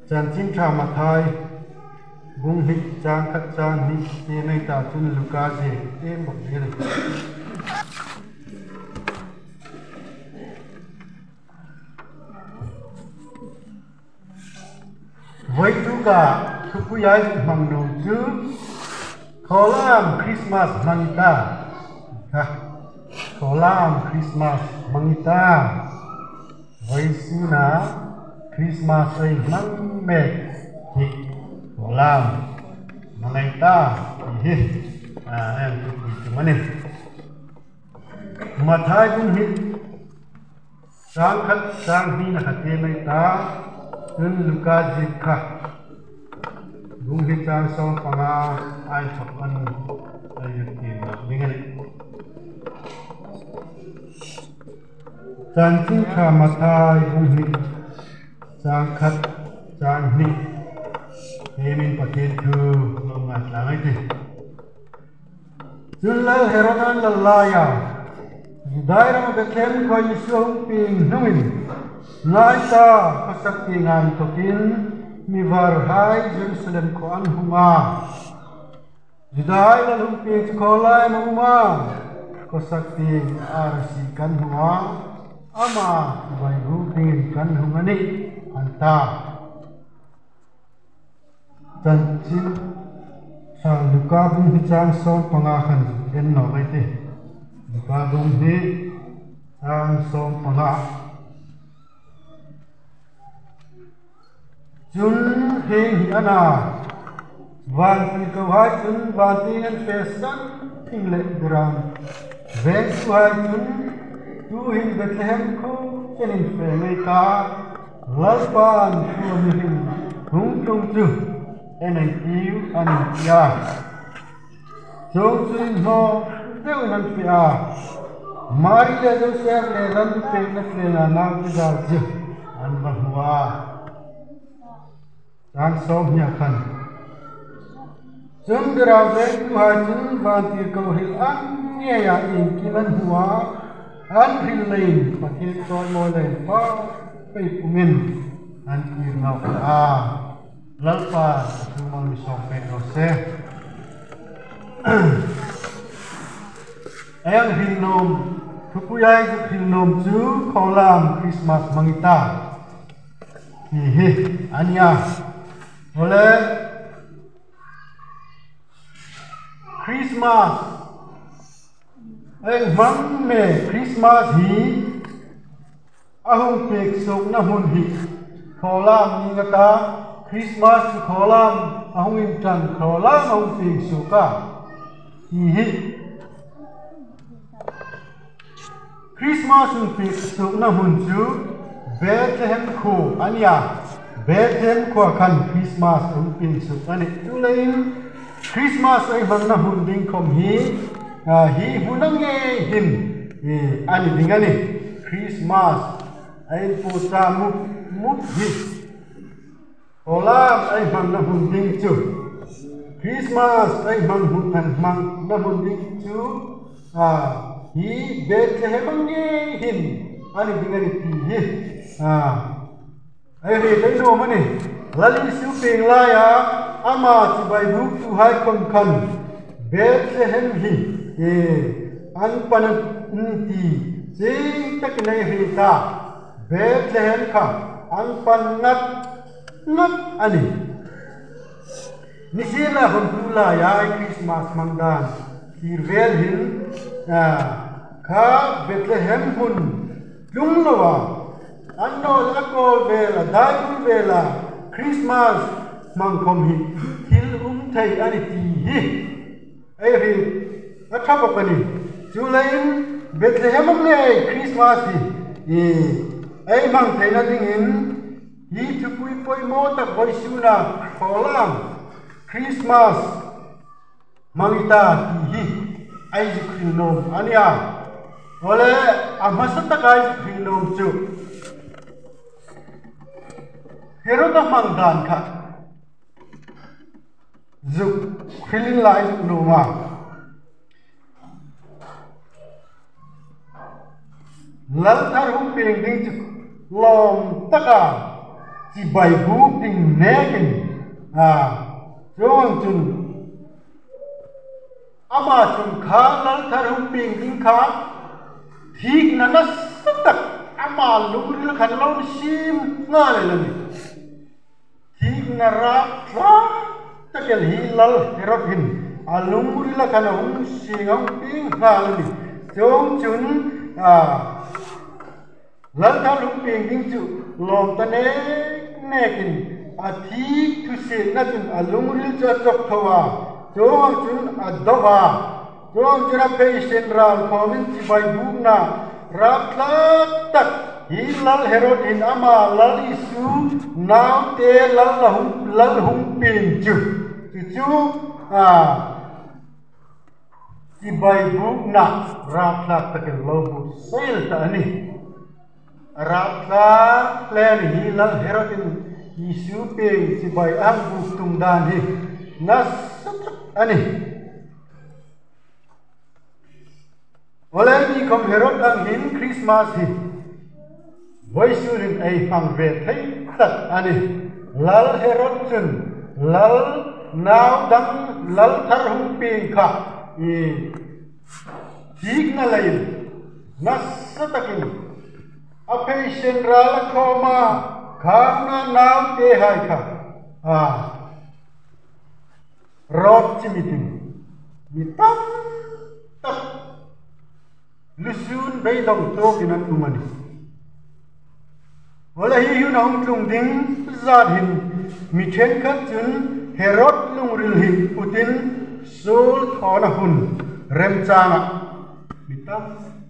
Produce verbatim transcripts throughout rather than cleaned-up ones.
Chanchin Ṭha Mathai bung hni, chang khat, chang hni te nei ta, chun Luka ziek te bok ziek. Vawituk a thupui ei hmang nuom chu Khawlam Christmas hmang i ta. Ha. Khawlam Christmas hmang i ta. Vawisuna Christmas ei hmang mek hi khawlam hmang ei ta hi, a, ei thupui chu a nih. Mathai bung hni, chang khat, chang hnina kha te nei ta, chun Luka ziek kha bung hni, chang sawm panga ei pawt an ei zuk ti nawk ding a nih. Chanchin Ṭha Mathai bung hni, chang khat, chang hni. Hei hming Pathien thu lo ngaithlak ei tih. Chun Lal Herod an lal laia, Judai ram Bethlehem khuoa Isu a hung pieng hnungin, ngai ta, khawsak tienga inthokin mi varhai Jerusalem khuoa an hung a. Judahai lal hung pieng chu khaw lai am a um a, khawsak tieng arasi kan hung a, ama chibai bûk dingin kan hung a nih, an ta. Chanchin Ṭha Luka bung hni, chang sawm panga khan en nawk ei tih. Luka bung hni, chang sawm panga. Chun hieng hi a na, vantirkohai chun vantieng an fe san thing le, Juda ram vengtuhai chun, tuhin Bethlehem khuo chenin fe ei ta, Lalpan thu a mi hril hung tlung chu en ei tiu, an inti a. Chuongchun inhnaw deuin an fe a, Mari le Josef le lalnu pekna tlenga naute zâl chu an va hmu a. Chang sawm hnia khan. Chun Juda ram vengtuhai chun vantirko hril ang ngeia iengkim an hmu a, an hril leiin Pathien chawimawi le inpâk pei pumin an kir nawk a. Lalpan a thu mal mi sawm pek raw se. Ei hril nuom, thupui ei zuk hril nuom chu Khawlam Christmas hmang i ta hi hi a nih a. Awle, Christmas ei hmang mek, Christmas hi a hung pieng suokna hmun hi khawlam ni nga ta, Christmas chu khawlam a hung inṭan, khawlam a hung pieng suok a. Hi hi Christmas hung pieng suokna hmun chu Bethlehem khuo a nih a. Bethlehem khuoa khan Christmas a hung pieng suok a nih. Chuleiin Christmas ei hmangna hmun ding khom hi, a, hi hmun ang ngei hin, e, a ni ding a nih. Christmas ei inpuong ta muk, muk hi khawlam ei hmangna hmun ding chu, Christmas ei hmang hmun, ei hmangna hmun ding chu, a, hi Bethlehem ang ngei hin a ni ding a nih ti hi, a, ei hriet ei nuom a nih. Lal Isu pieng laia ama chibai bûktuhai khom khan Bethlehem hi, e, an pan a nih ti chieng takin ei hriet a. Bethlehem kha an pan ngat ngat a nih. Nisienlakhawm tu laia ei Christmas hmang dan thlir vel hin, a, kha Bethlehem hmun tlung loa, annawleh a kawl vela, daibul vela Christmas hmang khom hi thil um thei a nih ti hi ei hriet a ṭha bawk a nih. Chuleiin Bethlehem ang ngei Christmas hi, e, ei hmang theina dingin hi thupui poimaw tak vawisuna khawlam Christmas hmang i ta ti hi ei zuk hril nuom a nih a. Awle, a hmasa taka ei zuk hril nuom chu Herod a hmang dan kha zuk hril inla ei zuk nuom a. Lal thar hung pieng ding chu lawm taka chibai buk ding nekin, a, chuong ang chun ama chun kha lal thar hung pieng ding kha thikna nasa tak ama lungrila khan lo siem nghal el a nih. Thikna rapthlak tak el hi lal Herod hin a lungrila khan a hung siem a hung pieng nghal a nih. Chuong chun, a, lal thar hung pieng ding chu lawm ta nek nekin a thik thusietna chun a lungril chu a chawk tho a, chuong ang chun a do a. Chuong ang chun a pheisenral khawmin chibai bukna rapthlak tak hi lal Herod hin ama lal Isu naute lal la hung, lal hung pieng chu, chu chu, a, chibai bukna rapthlak tak el lo buotsai ta a nih. Rapthlak hle a nih hi lal Herod in Isu pieng chibai a hang buk tum dan hi nasa tak a nih. Awle, ni khom Herod ang hin Christmas hi vawisun hin ei hmang ve thei tak a nih. Lal Herod chun lal nau dang lal thar hung pieng kha i thikna leiin nasa takin a pheisenral a khawm a, khang a naute hai kha, a, rawt chimitin mi tam tak lusun beidawng tawkin an um a nih. Awle, hi hun a hung tlung ding zat hin mi ṭhenkhat chun Herod lungril hi putin suol thawna hun remchanga mi tam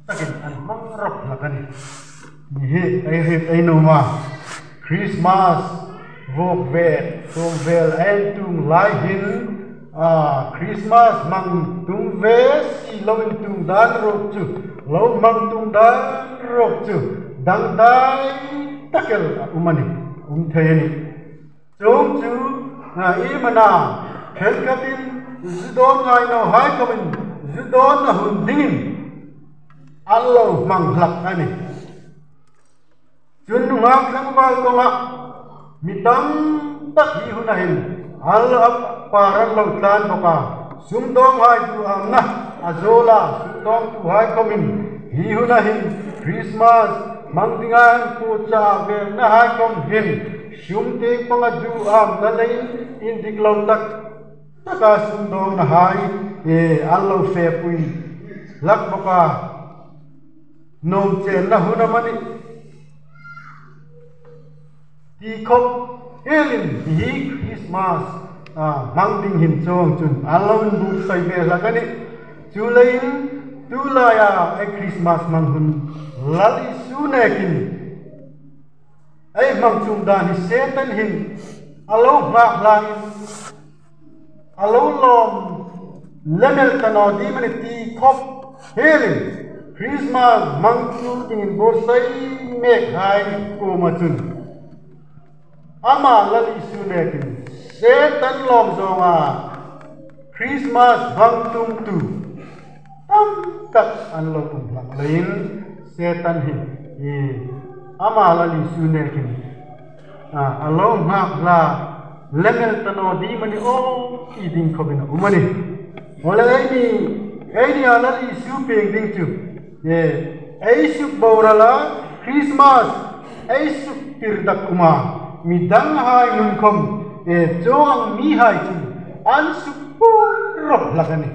takin an hmang rawp hlak a nih. Hi ei hriet ei nuom a, Christmas vuok ve, tum vel ei tum lai hin, a, Christmas hmang tum ve si lo intum dan ruok chu, lo hmang tum dan ruok chu dangdai tak el a um a nih, um thei a nih. Chuong chu, a, iem a na, ṭhenkhatin zu dawn ngai nawhai khawmin zu dawnna hun dingin an lo hmang hlak a nih. Chun nunghak tlangval kawnga mi tam tak hi huna hin an lo, a par an lo tlan bawk a. Sumdawnghai duhamna a zawl a, sumdawngtuhai khawmin hi huna hin Christmas hmang dinga an kucha velnahai khawm hin sum tieng panga duhamna leiin indik lo tak taka sumdawngnahai, e, an lo fepui hlak bawk a. Nuom chenna hun amanih ti khawp elin hi Christmas, a, hmang ding hin chuong chun an lo inbuotsai ve hlak a nih. Chuleiin tulaia ei Christmas hmang hun Lal Isu nekin ei hmang tum dan hi Setan hin a lo nghak hlain a lo lawm le mel ta naw ding am a ni ti khawp elin Christmas hmang tum dingin buotsai mekhai kuoma chun ama Lal Isu nekin Setan lawm zawnga Christmas hmang tumtu tam tak an lo um hlak leiin Setan hi, e, ama Lal Isu nekin, a, a lo nghak hla le mel ta naw ding am a ni aw ti ding khawpin a um a nih. Awle, eini, eini a Lal Isu pieng ding chu, e, ei suk boral a, Christmas ei suk tir dak um a, mi danghai nun khawm, e, chuong ang mihai chun an suk pur rawp hlak a nih.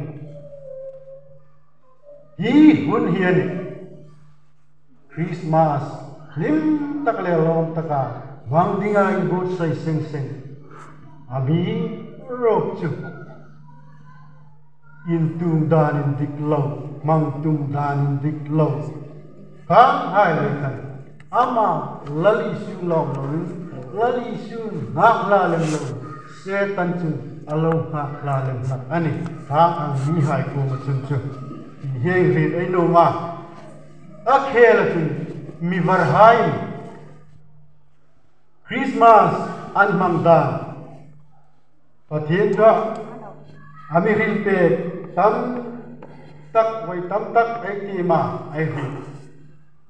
Hi hun hi a nih Christmas hlim tak le lawm taka hmang dinga inbuotsai seng seng a mi ruok chu intum dan indik lo, hmang tum dan indik lo, khanghai lei khan ama Lal Isu lawm loin, Lal Isu nghak hla lem loin, Setan chun a lo nghak hla lem hlak a nih, khang ang mihai kuoma chun chu. Hi hriet ei nuom a. A khela chun mi varhai Christmas an hmang dan Pathien thu a mi hril pek tam tak, voi tam tak ei tiem a, ei hril.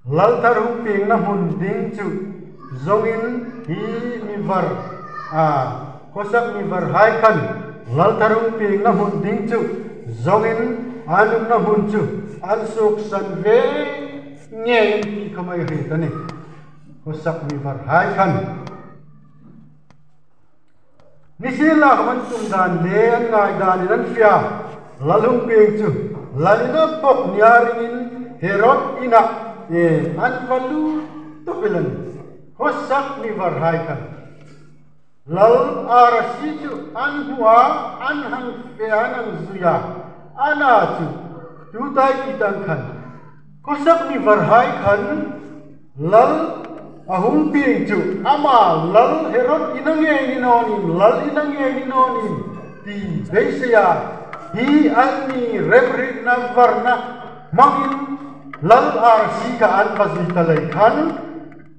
Lal thar hung piengna hmun ding chu Zongin hi mi var, a, khawsak mi varhai khan lal thar hung piengna hmun ding chu zongin an umna hmun chu an suoksan ve ngei an ti khawm ei hriet a nih. Khawsak mi varhai khan. Nisienlakhawm an tum dan le an ngai danin an fe a. Lal hung pieng chu lal ina pawk nia ringin Herod ina, e, an va lut tawp el a nih. Khawsak mi varhai khan lal arasi chu an hmu a, an hang fe a, an hang zui a. Ana chu tuta ei ti tah khan khawsak mi varhai khan lal a hung pieng chu ama lal Herod ina ngei ni naw nih, lal ina ngei ni naw nih ti beisei a. Hi anni remhrietna varna hmangin lal arasi kha an va zui ta lei khan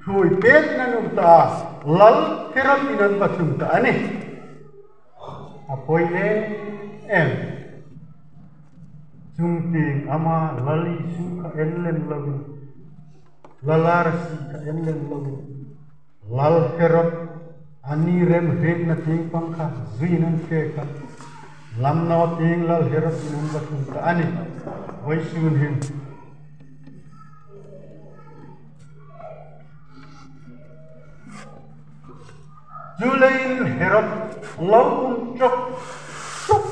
ṭhuoi petin an um ta a, lal Herod in an va tlung ta a nih. A poi em em. Chungtieng ama lal Isu kha en lem lovin, lal arasi kha en lem lovin, lal Herod anni remhrietna tieng pang kha zuiin an fe kha lam naw tieng lal Herod in an va tlung ta a nih. Vawisun hin Chuleiin Herod lo um ṭawk ṭawk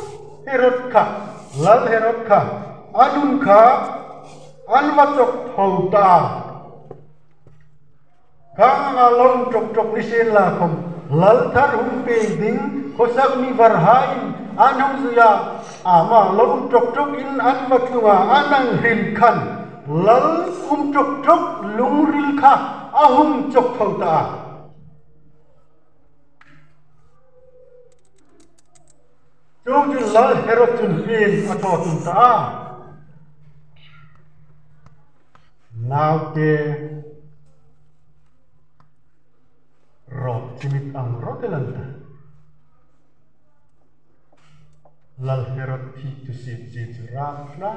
Herod kha, lal Herod kha, a nun kha an va chawk tho ta. Khang anga lo um ṭawk ṭawk nisienlakhawm lal thar hung pieng ding khawsak mi varhaiin an hung zui a, ama lo um ṭawk ṭawkin an va tlung a, an hang hril khan lal um ṭawk ṭawk lungril kha a hung chawk tho ta a. Chuongchun lal Herod chun pieng a thaw tum ta a. Naute rawk chimit ang rawt el an ta. Lal Herod thi tu sip zie chu ram hla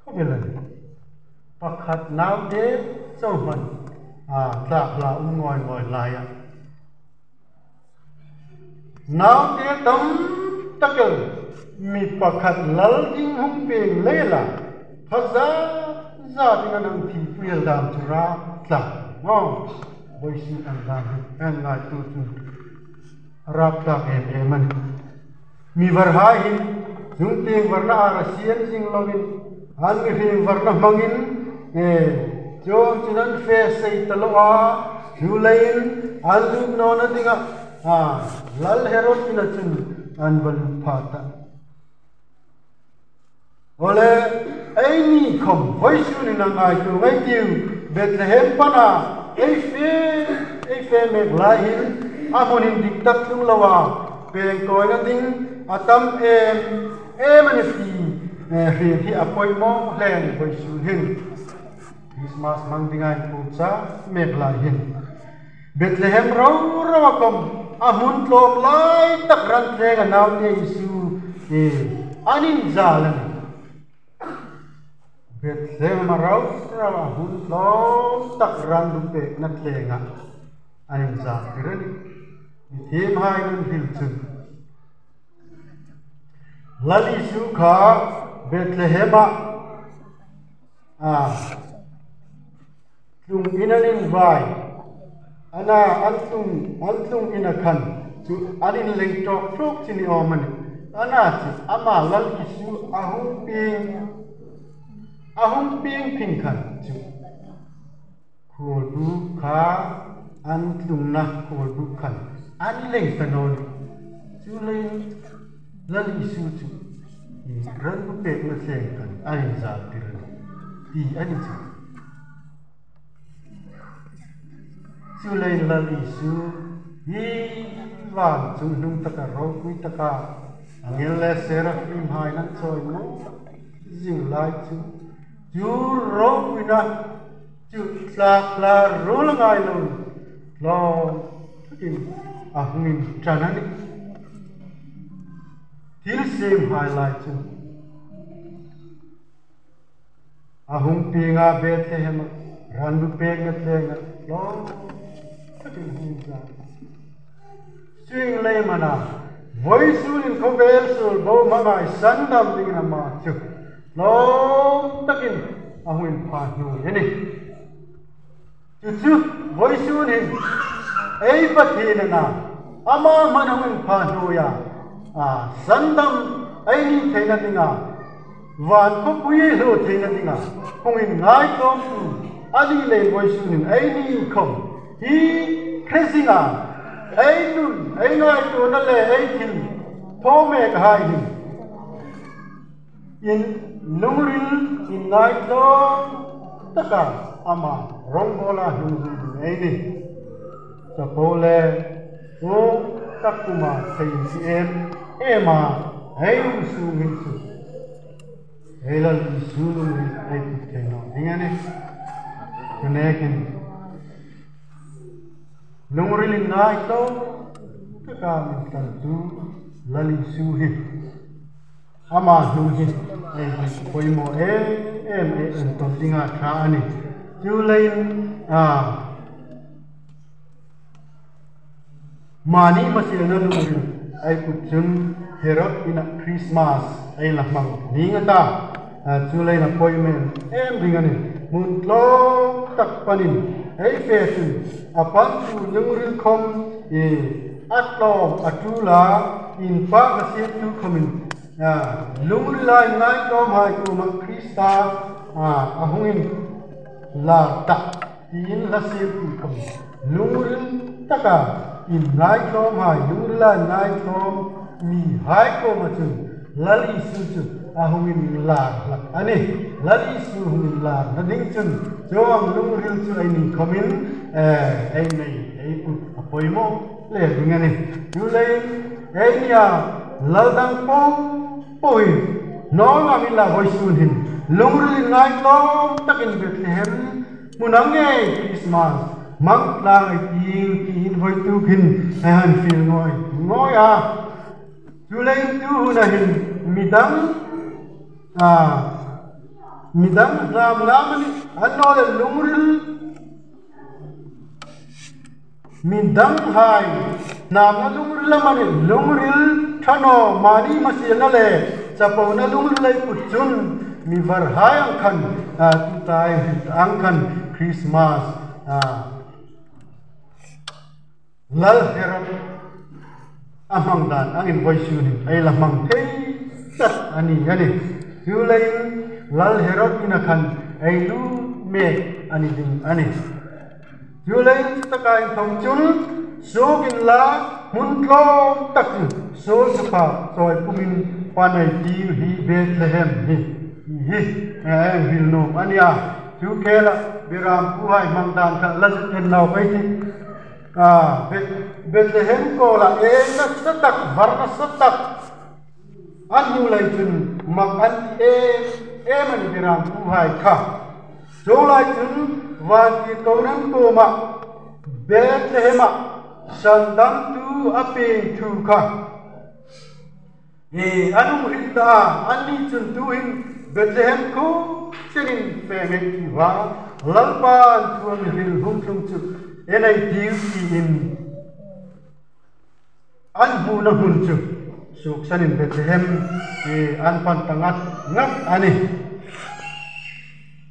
khawp el a nih. Pakhat naute chauhman a tlak hla um ngawi ngawi laia. Naute tam tak el mi pakhat lal ding hung pieng leia, pha zat zat in an hang thipui el dam chu rap tlak. Aw, vawisun an dam hi, an ngaituo chu rap tlak em em a nih. Mi varhai hin, chungtieng varna arasi an zing lovin, an mihriem varna hmangin, e, chuongchun an fe sei ta lo a, chuleiin an lut nawna dinga, a, lal Herod ina chun an va lut pha ta. Awle, eini khawm vawisun hin a ngaituo ngei ei tiu, Bethlehem pana ei fe, ei fe mek lai hin, a hmun hin dik tak tlung loa, peng kawina ding a tam em em a nih ti, eh, hriet hi a poimaw hle a nih vawisun hin. Christmas hmang dinga inpuong chang mek lai hin. Bethlehem rau rau a khawm a hmun tlawm lai tak ran tlenga naute Isu, eh, an inzal a nih. Bethlehem a rau rau a hmun tlawm tak ran bu pekna tlenga an inzal tir a nih. Mithiemhaiin an hril chun Lal Isu kha Bethlehema, a, tlung in an invai, ana an tlung, an tlung ina khan chu an inleng ṭawk ṭawk chi ni awm a nih. Ana chu ama Lal Isu a hung pieng, a hung pieng phing khan chu khuolbuk kha, an tlungna khuolbuk khan an leng ta naw a nih. Chuleiin Lal Isu chu ran bu pekna tlenga khan an inzal tir a nih ti a ni chu. Chuleiin Lal Isu hi van chunghnung taka ropui taka angel le seraphimhaiin an chawimawi zing lai chu, chu ropuina chu tlak hla ruol a ngai lo, tlawm takin a hung inṭan a nih. Thilsiemhai lai chu a hung pieng a Bethlehema ran bu pekna tlenga tlawm Chuleiin leiin ama vawisun hin khawvel suol bo hmangai sandam dingin ama chu tlawm takin a hung inpha hnuoi a nih. Chu chu vawisun hin ei Pathien a na, ama hmang hung inpha hnuoia, a, sandam ei ni theina dinga, van khawpui ei hluo theina dinga hung inngaitlawmtu a ni leiin vawisun hin eini khawm hi hre zinga ei nun, ei ngaituona le ei thil thaw mek hai hin in lungril inngaitlawm taka ama rongbawla hung zui ding ei nih. Chapo le, u tak kuma thei ti em ema ei um sung hin chu ei Lal Isu lungril ei put thei naw ding a nih. Chu nekin lungril inngaitlawm taka min tlantu Lal Isu hi ama hnung hin ei poimaw em em, ei entawn dinga ṭha a nih. Chuleiin, a, mani hmasielna lungril ei put chun Herod ina Christmas ei la hmang ning a ta. A, chuleiin a poimaw em em ding a nih. Hmun tlawm tak panin ei fe chun a pantu lungril khawm, e, a tlawm a ṭul a, inpâk a siemtu khawmin, a, lungrila inngaitlawmhai kuoma Krista, a, a hung inlar tah tiin hla siemtu khawm lungril taka inngaitlawmhai, lungrila inngaitlawm mihai kuoma chun Lal Isu chu a hung inlar hlak a nih. Lal Isu hung inlarna ding chun chuong lungril chu eini khawmin, eh, ei nei, ei put a poimaw le ding a nih. Chuleiin eini a, lal dang po po hi naw la mi la, vawisun hin lungril inngaitlawm takin Bethlehem hmun ang ngei Christmas hmang tlang ei ti, ti hin vawituk hin ei hang fiel ngoi ngoi a. Chuleiin tu huna hin midang, a, midang hnamna amanih, annawleh lungril, midanghai hnamna lungril amanih, lungril ṭha naw, mani hmasielna le chapona lungril ei put chun mi varhai ang khan, a, tuta ei hriet ang khan Christmas, a, Lal Herod a hmang dan angin vawisun hin ei la hmang thei tlat a ni a nih. Chuleiin Lal Herod ina khan ei lut mek a ni ding a nih. Chuleiin chutaka inthawk chun suok inla, hmun tlawm tak chu suol chu pha chawi pumin pan ei tiu hi Bethlehem hi, hi, eh, hril nuom a nih a. Chu khela Birampuhai hmang dan kha la zuk en naw pei ti. A, Beth-, Bethlehem kawla ei nasa tak, var nasa tak an hmu lai chun mak an ti em em a nih Birampuhai kha. Chu lai chun vantirkohai kuoma Bethlehema sandamtu a pieng thu kha, e, an hung hril ta a, anni chun tuhin Bethlehem khuo chenin fe ngei ei tiu a, Lalpan thu a mi hril hung tlung chu en ei tiu tiin an hmuna hmun chu suoksanin Bethlehem, e, an pan ta ngat ngat a nih.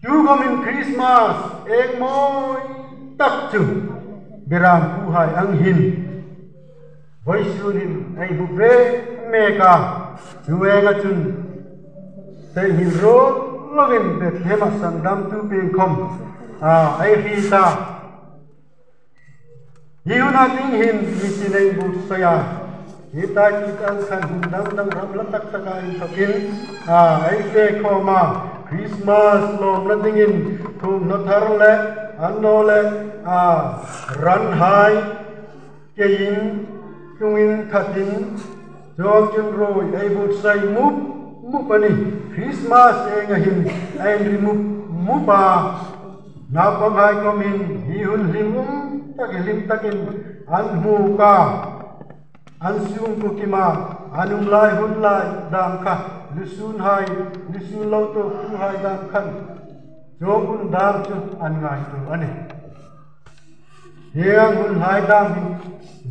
Tukhawmin Christmas eng mawi tak chu Birampuhai ang hin vawisun hin ei hmu ve mek a. Chu enga chun thei hin ruol lovin Bethlehema sandamtu pieng khawm, a, ei hriet a. Hi huna ding hin mi tin ei buotsai a. Hi tai ti ang khan hmun dang dang, ram la tak taka inthawkin, a, ei fe khawm a, Christmas lawmna dingin thuomhnaw thar le, annawleh, a, ranhai keiin, tlungin, thatin, chuongchun ruoi ei buotsai mup mup a nih. Christmas enga hin ei ri mup mup a. Naupanghai khawmin hi hun hlim um tak, hlim takin an hmu a. An sungkuo kima an um lai hun lai dam kha, lusunhai, lusun lo tawktuhai dam khan chuong hun dam chu an ngaituo a nih. Hieng hun hai dam hi,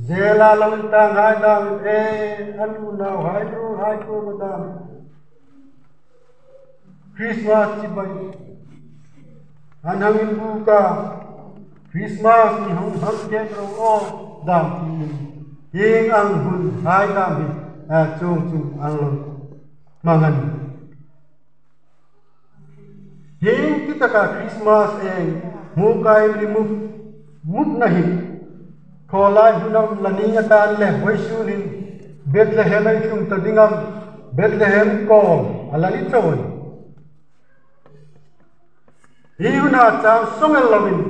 zela lo in tang hai dam hi, e, an unauhai, ruolhai kuoma dam hi. Christmas chibai an hang inbuk a, Christmas ni hung hang ken ro aw dam hi. Hieng ang hun hai dam hi, a, chuong chuong an lo hmang a nih. Hieng ti taka Christmas ei hmu kai ri mup mupna hi, khawlai hmun am la ni a ta le, vawisun hin Bethlehem ei tlung ta ding am, Bethlehem khaw a la ni chau a nih. Hi huna chang sawng el lovin,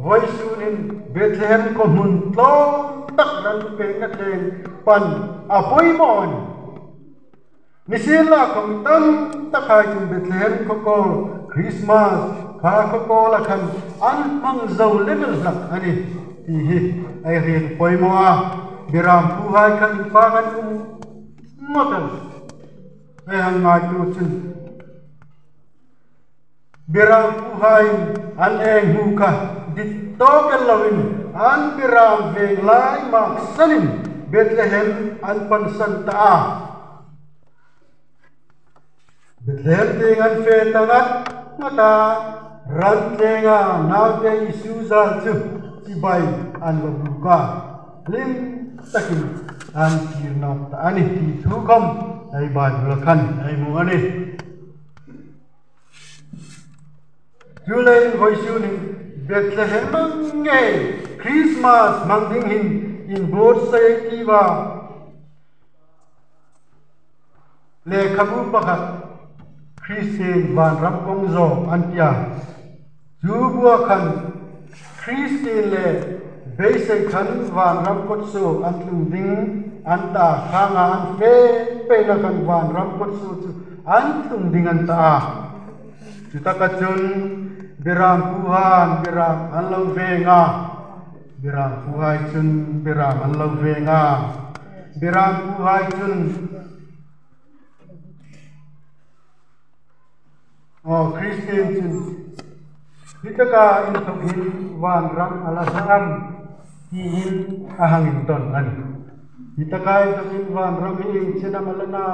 vawisun hin Bethlehem khaw hmun tlawm tak ran pekna thleng pan a poimaw a nih. Nisienlakhawm tam takhai chun Bethlehem khaw khawl, Christmas kha khaw khawl a khan an hmang zo lem el hlak a nih. Ti hi ei hriet poimaw a, Biram puhai khan inpak an um ngawt el. Ei hang ngaituo chun Biram puhai an ei hmu kha dit tawk el lovin, an Biram veng lai maksanin Bethlehem an pansan ta a. Bethlehem tieng an fe ta ngat ngat a, ran tlenga naute Isu zal chu chibai an va buk a. Hlim takin an kir nawk ta a nih ti thu khawm ei Bible-a khan ei hmu a nih. Chuleiin vawisun hin Bethlehem ang ngei Christmas hmang ding hin inbuotsai ei tiu a. Lekhabu pakhat, Christian vanram kawng zawng an ti a. Chu bua khan Christian le beisei khan vanram kawtsuo an tlung ding an ta, khanga an fe peina khan vanram kawtsuo chu an tlung ding an ta a. Chutaka chun Biram puhan Biram an lo veng a. Biram puhai chun Biram an lo veng a. Biram puhai chun, aw, Christian chun, "Hi taka inthawk hin vanram a la hla am?" tiin a hang indawn a nih. "Hi taka inthawk hin vanram hi ieng chen am a la na?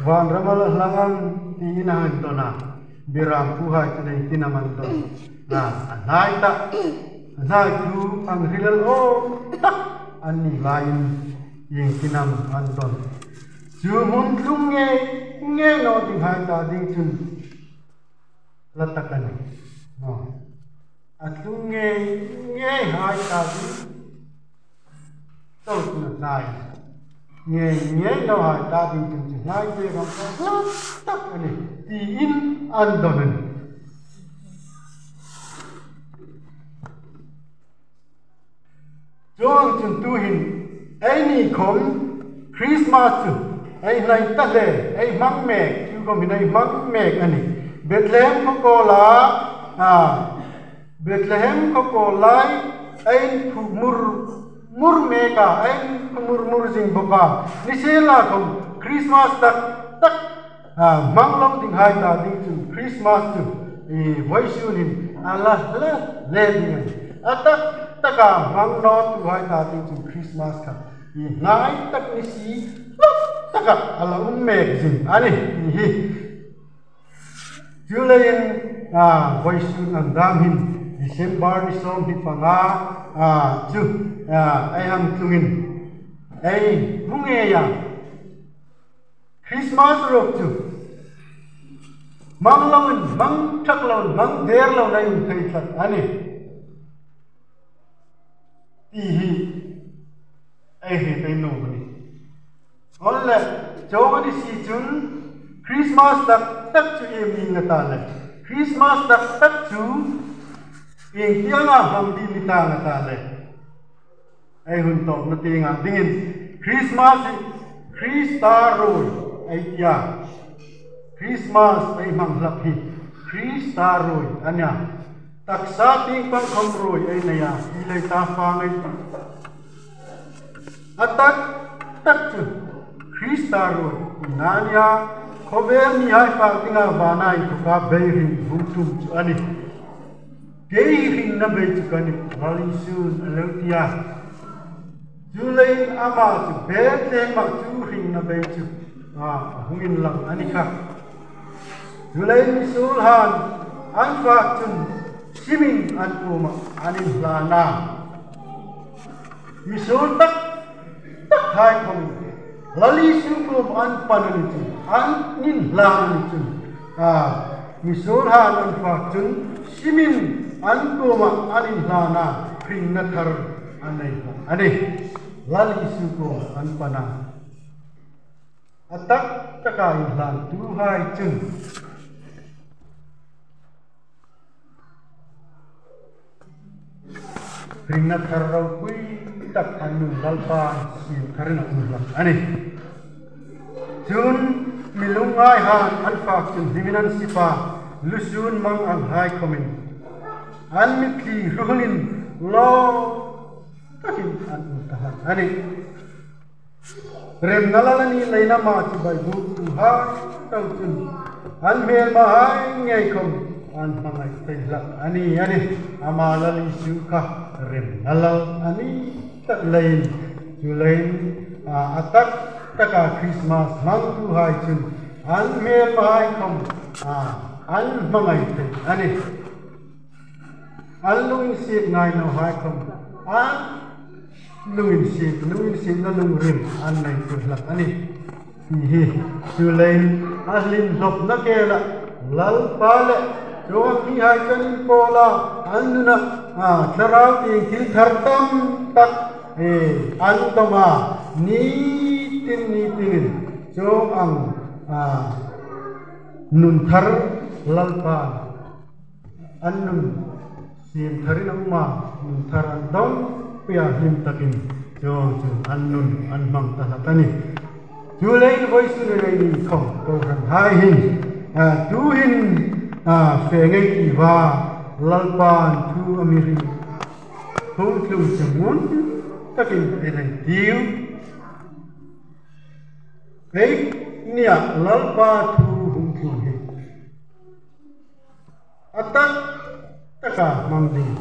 Vanram a la hla am?" tiin a hang indawn a. Biram puhai chun iengtin am an dawn? A, a hnai tak, a hnai thu ang hril el awm tak an ni laiin iengtin am an dawn? Chu hmun tlung ngei ngei naw dinghai ta ding chun hla tak a nih. Aw. A tlung ngei ngeihai ta ding chau chun a hnai. Ngei ngei nawhai ta ding chun chu hnai te khawm hla tak a nih, tiin an dawn a nih. Chuongchun tuhin eini khawm Christmas chu ei hnai ta hle, ei hmang mek, chu khawm hin ei hmang mek a nih. Bethlehem khaw kawla, a, Bethlehem khaw kawl lai ei inphu mur mur mek a, ei inphu mur mur zing bawk a. Nisienlakhawm Christmas tak tak a, hmang lo dinghai ta ding chun Christmas chu, e, vawisun hin a la hla hle ding a nih. A tak taka hmang nawtuhai ta ding chun Christmas kha, e, hnai tak ni si lawk taka a la um mek zing a nih, ni hi. Chuleiin, a, vawisun ang dam hin December ni sawmhni panga, a, chu, a, ei hang tlungin ei hmu ngei a. Christmas ruok chu hmang loin, hmang ṭhak loin, hmang der loin ei um thei tlat a nih ti hi ei hriet ei nuom a nih. Aw le, chuong a ni si chun Christmas tak tak chu iem ni a ta le? Christmas tak tak chu ieng tienga hmang ding ni ta a ta le? Ei hun tawpna tienga dingin Christmas hi Krista ruoi ei ti a. Christmas ei hmang hlak hi Krista ruoi a nih a. Taksa tieng pang khawm ruoi ei nei a, hi lei ta fang ei ti. A tak tak chu Krista ruoi a nih a. Khawvel mihai fak dinga vana inthoka beihring hung tum chu a nih. Kei hi hringna bei chu ka nih, Lal Isu'n a lo ti a. Chuleiin ama chu Bethlehem-ah chu hringna bei chu, a, a hung inlang a ni kha. Chuleiin misuolhaiin an fak chun simin an kuomah an inhlan a. Misuol tak takhai khom Lal Isu kuomah an pan a ni chun, an inhlan a ni chun, a, misuolhaiin an fak chun simin an kuomah an inhlan a, hringna thar an nei hlak a nih. Lal Isu kuomah an pan a. A tak taka inhlantuhai chun hringna thar ropui tak an nun Lalpa siem tharin an nun hlak a nih. Chun mi lungngaihaiin an fak chun hlimin an sip a, lusun mang anghai khomin an mitthli hruhulin lawm takin an um ta hlak a nih. Remna lal a ni leiin ama chibai buktuhai chau chun an hmelmahai ngei khom an hmangai thei hlak a nih. Ama Lal Isu kha remna lal a ni tak leiin. Chuleiin, a, a tak taka Christmas hmangtuhai chun an hmelmahai khom, a, an hmangai thei a nih. An lunginsiet ngai nawhai khom an lunginsiet, lunginsietna lungril an nei tir hlak a nih. Hi hi, chuleiin a hlim hlopna kela Lalpa le chuong ang mihai chun an inpawl a, an nuna, a, Thlarau Thienghlim thil thar tam tak, e, an dawm a, ni tin ni tinin chuong ang, a, nun thar Lalpa an nun siem tharin a um a, nun thar an dawng pei a, hlim takin chuong chu an nun an hmang ta hlak a nih. Chuleiin vawisun ei ni khom kohranhai hin, a, tuhin, a, fe ngei ei tiu a, Lalpan thu a mi hril hung tlung chu ngun takin ei nei tiu. Ei nia Lalpa thu hung tlung hi a tak taka hmang ding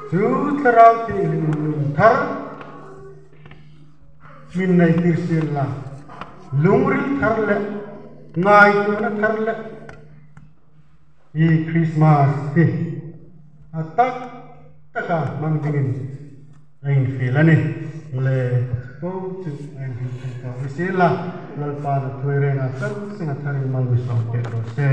chu Thlarau Thienghlim nun thar min nei tir sien la, lungril thar le ngaituona thar le hi Christmas hi a tak taka hmang dingin ei infiel a nih. Le po chu ei infiel ta sien la, Lalpan a thu ei renga chang senga tharin mal mi sawm pek raw se.